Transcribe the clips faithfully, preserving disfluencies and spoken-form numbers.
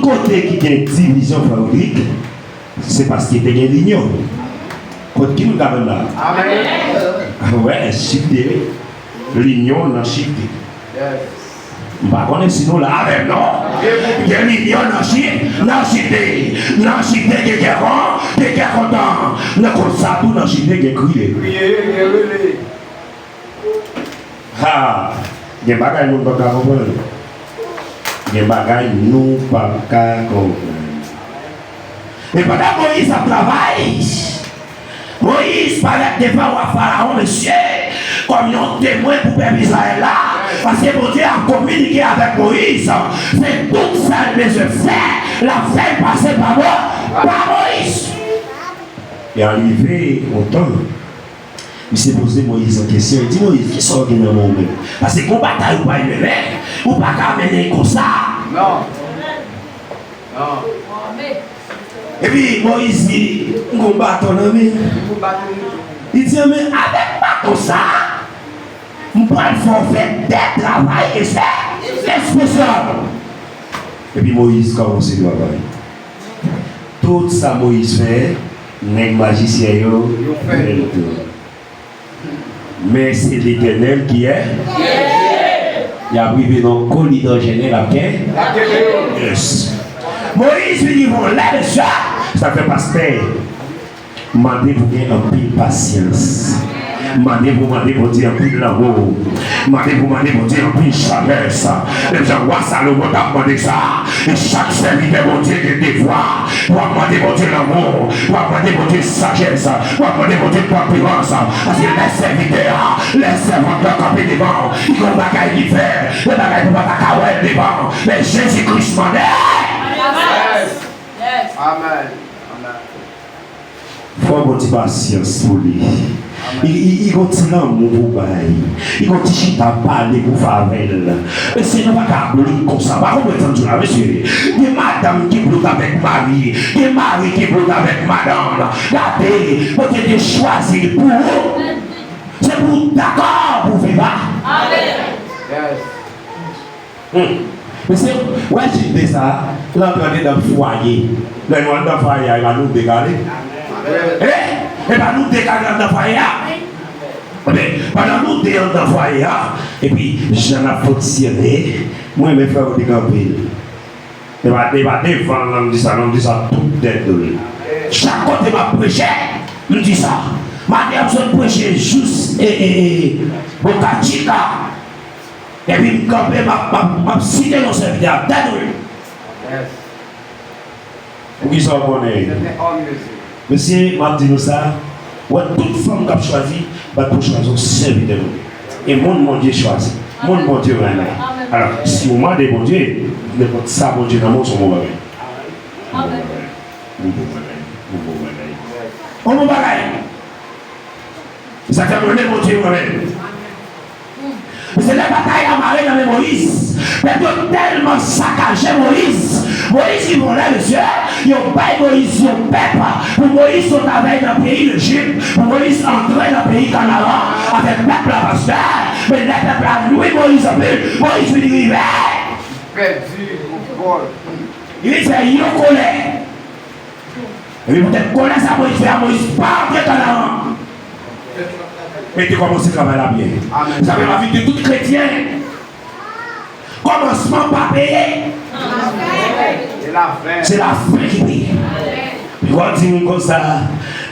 Kote ki gen divizyon, frè Rodrigue, se paske te gen linyon. Kot ki moun ka ban m la? Amèn. Wè, chif de linyon nan chif de. M pa konnen si nou la avè m non. Gen linyon nan chif, nan chif de. Nan chif de gen kè kon, gen kè kontan. Nan konsa tou nan chif de gen kriye. Kriye, gen rele. Ha! Gen bagay moun p ap ka konprann. Gen bagay nou p ap ka konprann. E pandan Moyiz ap travay, Moyiz parèt devan wa Farawon, mesye, kòm yon temwen pou pèp Izrayèl la, paske Bondye ap kominike avèk Moyiz. Se tout sa l bezwen fè, l ap fè l pase pa Mo-, pa Moyiz. E arive yon tan, Misye poze Moyiz yon kesyon, li di, Moyiz, kisa w gen nan men w menm? Paske gon batay ou pral mennen, ou pa ka mennen l konsa. Non. Non. Epi Moyiz di, m gon baton nan men m. Li di, men avèk baton sa a, m pral fè w fè de travay espe-, espesyal. Epi Moyiz kòmanse travay. Tout sa Moyiz fè, nèg majisyen yo fè l tou. Men se Letènèl ki è. Y ap rive nan kò li nan jènè l ap gen. Yes. Moyiz vin rive yon lè, mesye, sa fè pastè mande pou gen anpil pasyans. Mande pou mande Bondye anpil lanmou. Mande pou mande Bondye anpil sajès. Menm jan wa Salomon t ap mande sa. E chak sèvitè Bondye gen devwa. W ap mande Bondye lanmou. W ap mande Bondye sajès. W ap mande Bondye tanperans. Paske lè sèvitè a, lè sèvant la kanpe devan w, li gen yon bagay li fè. Yon bagay pou w pa ta ka wè l devan w. Men Jezi Kris mande. Amèn. Amèn. Fò w gon ti pasyans pou li. Li, li, li gon ti lanmou pou w bay. Li gon ti chita pale pou w fè avè l. Mesye, nou pa ka blouk konsa. Pa konprann sa m di w la, mesye. Gen madanm ki blouk avèk mari. Gen mari ki blouk avèk madanm. Gade, Bondye te chwazi l pou ou. Se pou w dakò pou w viv a. Amèn. Yes. Hmm. Mesye, wè chif de sa, l antre andedan fwaye. Lè nou anndan fwaye a, e pa nou de k ale? Eh? E pa nou de k ale anndan fwaye a? Ebyen, pandan nou de anndan fwaye a, epi jan n ap fonksyone, mwen renmen frè Rodrigue anpil. E pa, e pa devan l nan m di sa, non, m di sa tout dèyè do l. Chak kote m ap preche, m di sa. Maten ap sot preche jous, e, e, e, Boca Chica. Epi m kanpe, m ap, m ap, m ap site non sèvitè a, tèt ou. Poukisa w konnen? Mesye, m ap di nou sa, wè tout fanm k ap chwazi, bat pou chwazi yon sèvitè Bondye. E moun Bondye chwazi, moun Bondye renmen. Alò, si w mande Bondye, nenpòt sa Bondye nan men w, se yon bon bagay. Yon bon bagay. Yon bon bagay. Yon bon bagay. Se sa k fè m renmen Bondye, mwen menm. Paske lè batay la mare nan men Moyiz, pèp yo tèlman sakaje Moyiz. Moyiz rive yon lè, mesye, yo bay Moyiz yon pèp pou Moyiz sot avè l nan peyi Lejip, pou Moyiz antre nan peyi Kanaran avèk pèp la, pastè. Men lè pèp la nwi Moyiz anpil, Moyiz vin rive. Pèdi kontwòl. Li fè yon kòlè. Epi poutèt kòlè sa Moyiz fè a, Moyiz pa antre Kanaran. Men te kòmanse travay la byen. Amèn. Sa fè m envite tout kretyen. Kòmansman pa peye. Se lafen. Se lafen ki peye. Bondye di moun konsa,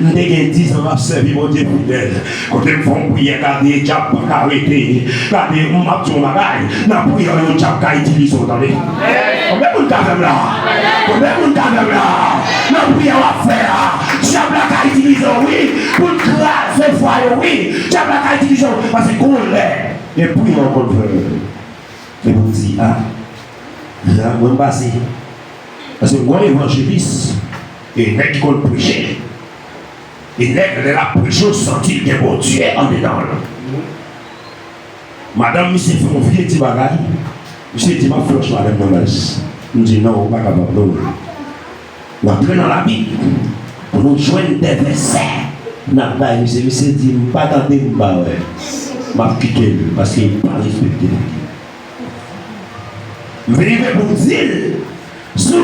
m te gen diz an m ap sèvi Bondye fidèl. Kote m fè yon priyè, gade dyab pa ka rete. Gade, m ap di w yon bagay, nan priyè w yo dyab ka itilize w, tande. Konbyen moun k avè m la? Konbyen moun k avè m la? Nan priyè w ap fè a, dyab la ka itilize w, wi, pou l kraze fwa yo, wi. Dyab la ka itilize w, paske gon lè, gen priyè w konn fè, men pou w di, a, la, mwen m pase. Paske m gon evanjelis, e nèg ki konn preche. E nèg, lè l ap preche, w santi l gen Bondye andedan l. Madanm misye fè yon vye ti bagay. Misye di, "M ap flanch madanm nan baz." M di, "Non, ou pa kapab, non." M antre nan Labib pou nou jwenn de vèsè n ap bay misye. Misye di, "M pa tande, m pa wè. M ap kite l, paske l pa respekte figi m." M vin rive pou m di l, si w